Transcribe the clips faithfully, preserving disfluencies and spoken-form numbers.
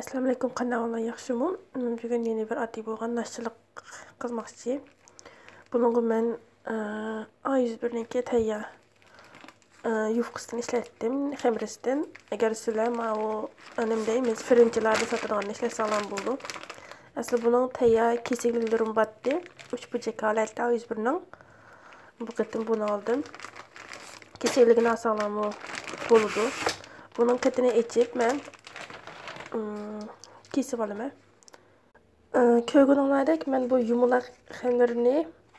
ئەسسالامۇئەلەيكۇم، قانداق ئەھۋالىڭلار، ياخشىمۇ؟ مەن بۈگۈن يەنە بىر ئاددىي بولغان ناشتىلىق قىلماقچى. بۇنىڭغا مەن، ئە، ئا يۈز بىرنىڭكى تەييار، ئە، يۇفقىسىدىن ئىشلەتتىم، خەمىرىسىدىن. ئەگەر سىلەر ماۋۇ، ئە، نېمە دەيمىز، فىرىنچىلاردىن ساتىدىغاننى ئىشلەتسەڭلار بولىدۇ. ئەسلى بۇنىڭ تەييار كېسەكلىكلىرىمۇ بارتتى. ئۈچ بۇرجەك ھالەتتە ئا يۈز بىرنىڭ. بۇ قېتىم بۇنى ئالدىم. كېسەكلىكىنى ئالساڭلارمۇ بولىدۇ. بۇنىڭ قېتىنى ئېچىپ مەن، ئىم، كېسىپ ئالىمەن. ئى، كۆرگىنىڭلاردەك مەن بۇ يۇمىلاق خەمىرنى،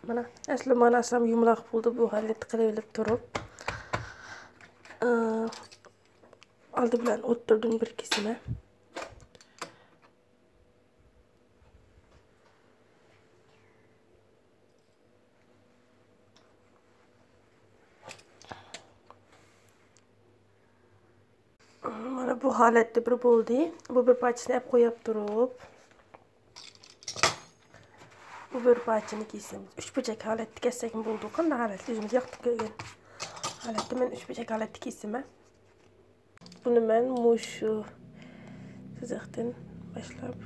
مانا، ئەسلى مانا ئاسام يۇمىلاق بولدى، بۇ ھالەتتە قىلىۋېلىپ تۇرۇپ. ئى، ئالدى بىلەن ئوتتۇرىدىن بىر كېسىمەن. مانا بۇ ھالەتتە بىر بولدى. بۇ بىر پارچىسىنى ئەپ قويۇپ تۇرۇپ، بۇ بىر پارچىنى كېسىمىز. ئۈچ بۇرجەك ھالەتتە كەسسەكمۇ بولىدۇ. قانداق ھالەتتە ئۆزىمىز ياقتۇرۇپ كۆرگەن ھالەتتە مەن ئۈچ بۇرجەك ھالەتتە كېسىمەن. بۇنى مەن مۇشۇ سىزىقتىن باشلاپ،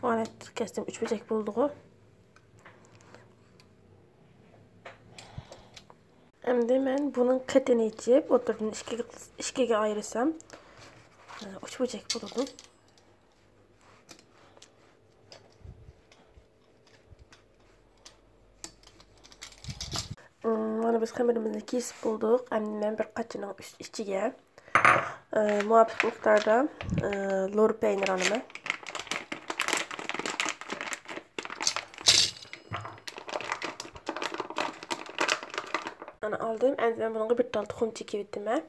مانا كەستىم، ئۈچ بۇرجەك بولدىغۇ. ئەمدى مەن بۇنىڭ قېتىنى ئېچىپ، ئوتتۇرىدىن ئىككىگە، ئىككىگە ئايرىسام، ئۈچ بۇرجەك بولىدۇ. مانا بىز خېمىرىمىزنى كېسىپ بولدۇق. ئەمدى مەن بىر قاچىنىڭ ئۈست ئىچىگە، ئى، مۇۋاپىق مىقداردا، ئى، لور پەينىر ئالىمەن. مانا ئالدىم. ئەمدى مەن بۇنىڭغا بىر تال تۇخۇم چېكىۋېتىمەن.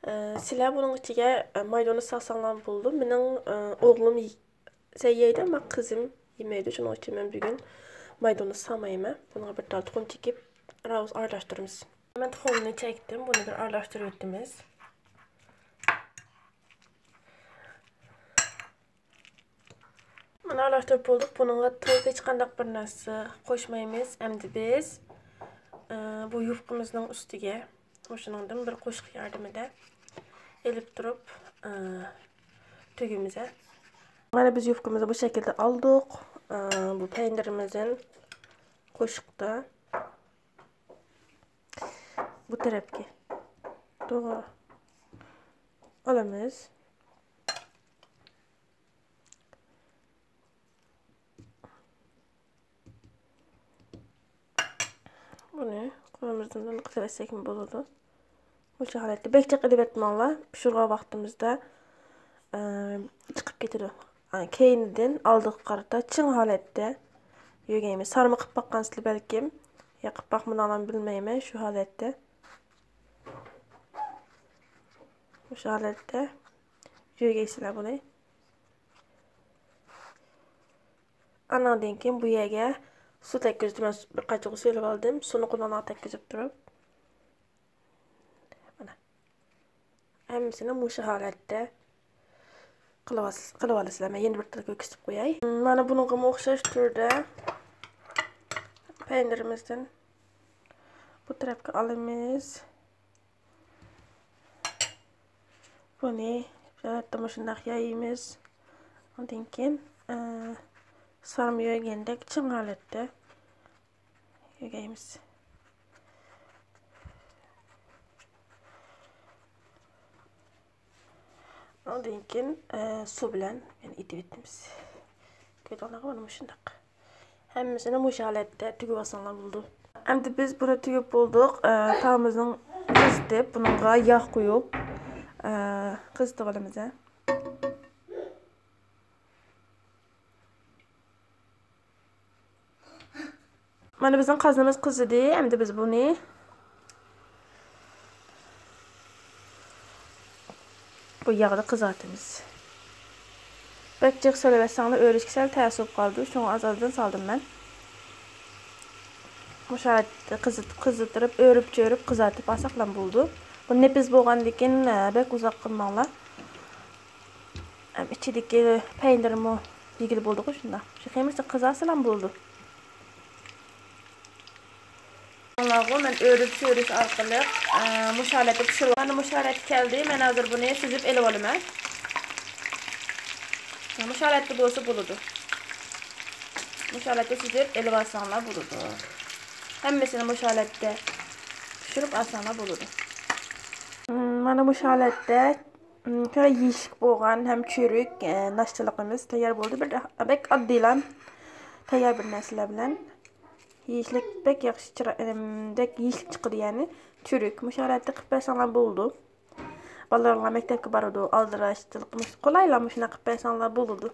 ئى، سىلەر بۇنىڭ ئىچىگە، ئى، مايدىنى سالساڭلار بولىدۇ. مېنىڭ، ئى، ئوغلۇم سەن يەيدۇ، ئەمما قىزىم يېمەيدۇ. شۇنىڭ ئۈچۈن مەن بۈگۈن مايدىنى سالمايمەن. بۇنىڭغا بىر تال تۇخۇم چېكىپ، ئاۋۇز ئارىلاشتۇرىمىز. مەن تۇخۇمنى چەكتىم. بۇنى بىر ئارىلاشتۇرۇۋېتىمىز. مانا ئارىلاشتۇرۇپ بولدۇق. بۇنىڭغا تۇز، ھېچقانداق بىر نەرسە قوشمايمىز. ئەمدى بىز، ئى، بۇ يۇفقىمىزنىڭ ئۈستىگە مۇشۇنىڭدىن بىر قوشۇق ياردىمىدە ئېلىپ تۇرۇپ، ئى، تۈگىمىز. مانا بىز يۇفقىمىزنى بۇ شەكىلدە ئالدۇق. ئى، بۇ پەينىرىمىزدىن قوشۇقتا بۇ تەرەپكە توغرا ئالىمىز. بۇنى قولىمىزدىن قىلىۋەتسەكمۇ بولىدۇ. مۇشۇ ھالەتتە بەك جىق ئېلىۋەتمەڭلار. پىشۇرغان ۋاقتىمىزدا، ئە، چىقىپ كېتىدۇ. ئە، كەينىدىن ئالدىغا قارىتا چىڭ ھالەتتە يۆگەيمىز. سارما قىلىپ باققانسىلەر بەلكىم. يا قىلىپ باقمىدىڭلارمۇ بىلمەيمەن، شۇ ھالەتتە. مۇشۇ ھالەتتە يۆگەيسىلەر بۇنى. ئاناندىن كېيىن بۇ يەرگە سۇ تەگكۈزدۈم. مەن بىر قاچا سۇ ئېلىپ ئالدىم. سۇنى قولۇمغا تەگكۈزۈپ تۇرۇپ. مانا. ھەممىسىنى مۇشۇ ھالەتتە قىلىۋالىسىلەر. مەن يەنە بىر تال كۆرسىتىپ قوياي. مانا بۇنىڭغىمۇ ئوخشاش تۈردە پەينىرىمىزدىن بۇ تەرەپكە ئالىمىز. بۇنى مۇشۇنداق يايىمىز. ئاندىن كېيىن، ئە، سارما يۆگەندەك چىڭ ھالەتتە يۆگەيمىز. ئاندىن كېيىن، ئە، سۇ بىلەن يەنە ئېتىۋېتىمىز. كۆردۈڭلارغۇ، مانا مۇشۇنداق. ھەممىسىنى مۇشۇ ھالەتتە تۈگۈۋالساڭلار بولىدۇ. ئەمدى بىز بۇنى تۈگۈپ بولدۇق. ئە، تاۋىمىزنى قىزىتىپ، بۇنىڭغا ياغ قۇيۇپ، ئە، قىزىتىۋالىمىز، ھە. مانا بىزنىڭ قازىنىمىز قىزىدى. ئەمدى بىز بۇنى بۇ ياغدا قىزارتىمىز. بەك جىق سېلىۋەتسەڭلار ئۆرۈشكە سەل تەس بولۇپ قالىدۇ. شۇڭا ئاز-ئازدىن سالدىم مەن. مۇشۇ ھالەتتە قىزىت-، قىزىتتۇرۇپ، ئۆرۈپ-چۆرۈپ قىزارتىپ ئالساقلا بولىدۇ. بۇ نېپىز بولغاندىكىن، ئە، بەك ئۇزاق قىلماڭلار. ئەم، ئىچىدىكى پەينىرمۇ يېگىلى بولىدىغۇ شۇنداق. شۇ خېمىرچە قىزارسىلا بولىدۇ. مانا مەن ئۆرۈپ چۆرۈش ئارقىلىق، ئە، مۇشۇ ھالەتتە پىشۇرۇپ، مانا مۇشۇ ھالەتكە كەلدى. مەن ھازىر بۇنى سۈزۈپ ئېلىۋالىمەن. مۇشۇ ھالەتتە بولسا بولىدۇ. مۇشۇ ھالەتتە سۈزۈپ ئېلىۋالساڭلار بولىدۇ. ھەممىسىنى مۇشۇ ھالەتتە پىشۇرۇپ ئالساڭلار بولىدۇ. مانا مۇشۇ ھالەتتە يېيىشلىك بولغان ھەم چۈرۈك، ئە، ناشتىلىقىمىز تەييار بولدى. بىر بەك ئاددىيلا تەييار بىر نەرسىلەر بىلەن. يېيىشلىك بەك ياخشى، چىرا-، ئىم، بەك يېيىشلىك چىقىدۇ، يەنى چۈرۈك. مۇشۇ ھالەتتە قىلىپ بەرسەڭلار بولىدۇ. بالىلىرىڭلار مەكتەپكە بارىدۇ، ئالدىراشچىلىق، قولايلا مۇشۇنداق قىلىپ بەرسەڭلار بولىدۇ.